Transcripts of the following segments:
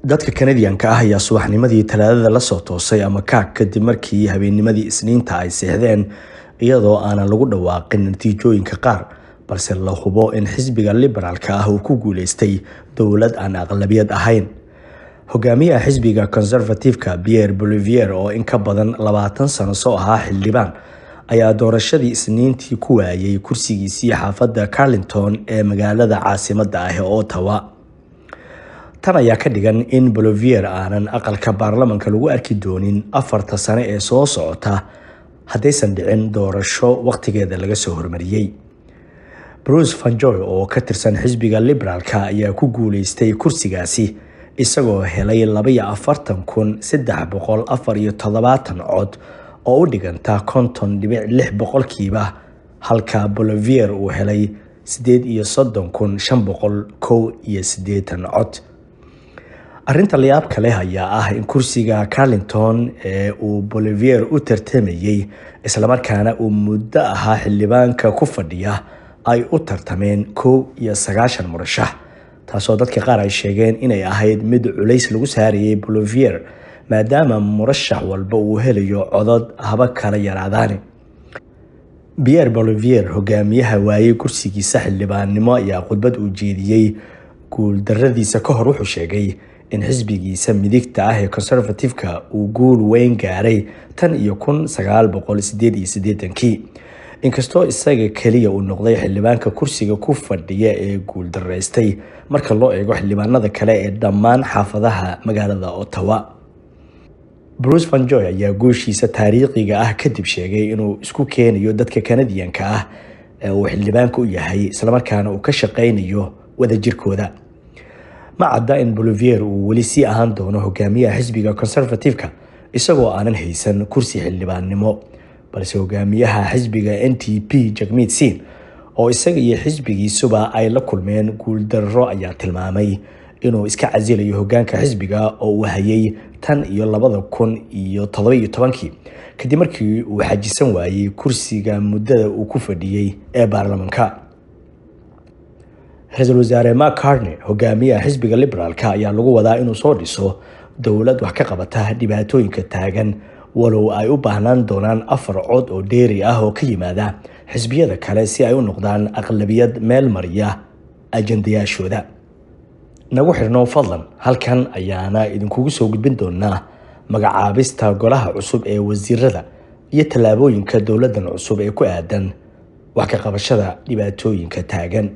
Dadka Kanadiyanka ah ayaa subaxnimadii Talaadada lasoo toosay ama kaag kadib markii habeennimadii Isniinta ay seexdeen iyadoo aanan lagu dhawaaqin natiijooyinka qaar, balse la hubo in xisbiga Liberaalka ah uu ku guuleystay dowlad aan aqlabiyad ahayn. Hogaamiyaha xisbiga Conservative-ka Pierre Poilievre, oo in ka badan 20 sano soo ahaa xildhibaan, ayaa doorashadii Isniintii ku waayay kursigiisii xaafadda Carlington ee magaalada caasimadda ah ee Ottawa. Tan ayaa ka dhigan in Poilievre aanan aqalka baarlamanka lagu arki doonin 4ta sano ee soo socota haddaysan dhicin doorasho waqtigeeda laga soo hormariyey. Bruce Fanjoy oo ka tirsan xisbiga Liberaalka ayaa ku guuleystay kursigaasi isagoo helay 42,374 cod oo u dhiganta 50.6%, halka Poilievre uu helay 38,581 cod. Arrinta layaabka leh ayaa ah in kursiga Carlington ee uu Poilievre u tartamayay, islamarkaana uu muddo ahaa xildhibaanka ku fadhiya, ay u tartameen 91 murashax, taasoo dadka qaar ay sheegeen inay ahayd mid culays lagu saarayay Poilievre, maadaama murashax walba uu helayo codod haba kala yaraadaani. Pierre Poilievre, hogaamiyaha waayey kursigiisa xildhibaannimo, ayaa khudbad uu jeediyey guuldaradiisa ka hor wuxuu sheegay in xisbigiisa midigta ah ee Conservative-ka uu guul weyn gaaray tan iyo 1988-kii, inkastoo isaga keliya uu noqday xildhibaanka kursiga ku fadhiya ee guuldaraystay marka loo eego xildhibaanada kale ee dhammaan xaafadaha magaalada Ottawa. Bruce Fanjoy ayaa guushiisa taariikhiga ah kadib sheegay inuu isku keenayo dadka Kanadiyanka ah ee uu xildhibaanka u yahay, islamarkaana uu ka shaqeynayo wadajirkooda. Ma cadda in Poilievre uu weli sii ahaan doono hogaamiyaha xisbiga Conservative-ka isagoo aanan haysan kursi xildhibaannimo, balse hogaamiyaha xisbiga NDP Jagmeet Singh, oo isaga iyo xisbigiisuba ay la kulmeen guuldarro, ayaa tilmaamay inuu iska casilayo hogaanka xisbiga oo uu hayay tan iyo 2017-kii, kadib markii uu xajisan waayey kursiga muddada uu ku fadhiyey ee baarlamanka. Ra-iisul wasaare Mark Carney, hogaamiyaha xisbiga Liberaalka, ayaa lagu wadaa inuu soo dhiso dowlad wax ka qabata dhibaatooyinka taagan, walow ay u baahnaan doonaan 4 cod oo dheeri ah oo ka yimaada xisbiyada kale si ay u noqdaan aqlabiyad meel mariya ajandayaashooda. Nagu xirno fadlan, halkan ayaana idinkugu soo gudbin doonaa magacaabista golaha cusub ee wasiirada iyo tallaabooyinka dowladdan cusub ee ku aadan wax ka qabashada dhibaatooyinka taagan.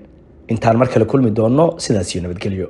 Intaan mar kale kulmi doono, sidaas iyo nabadgelyo.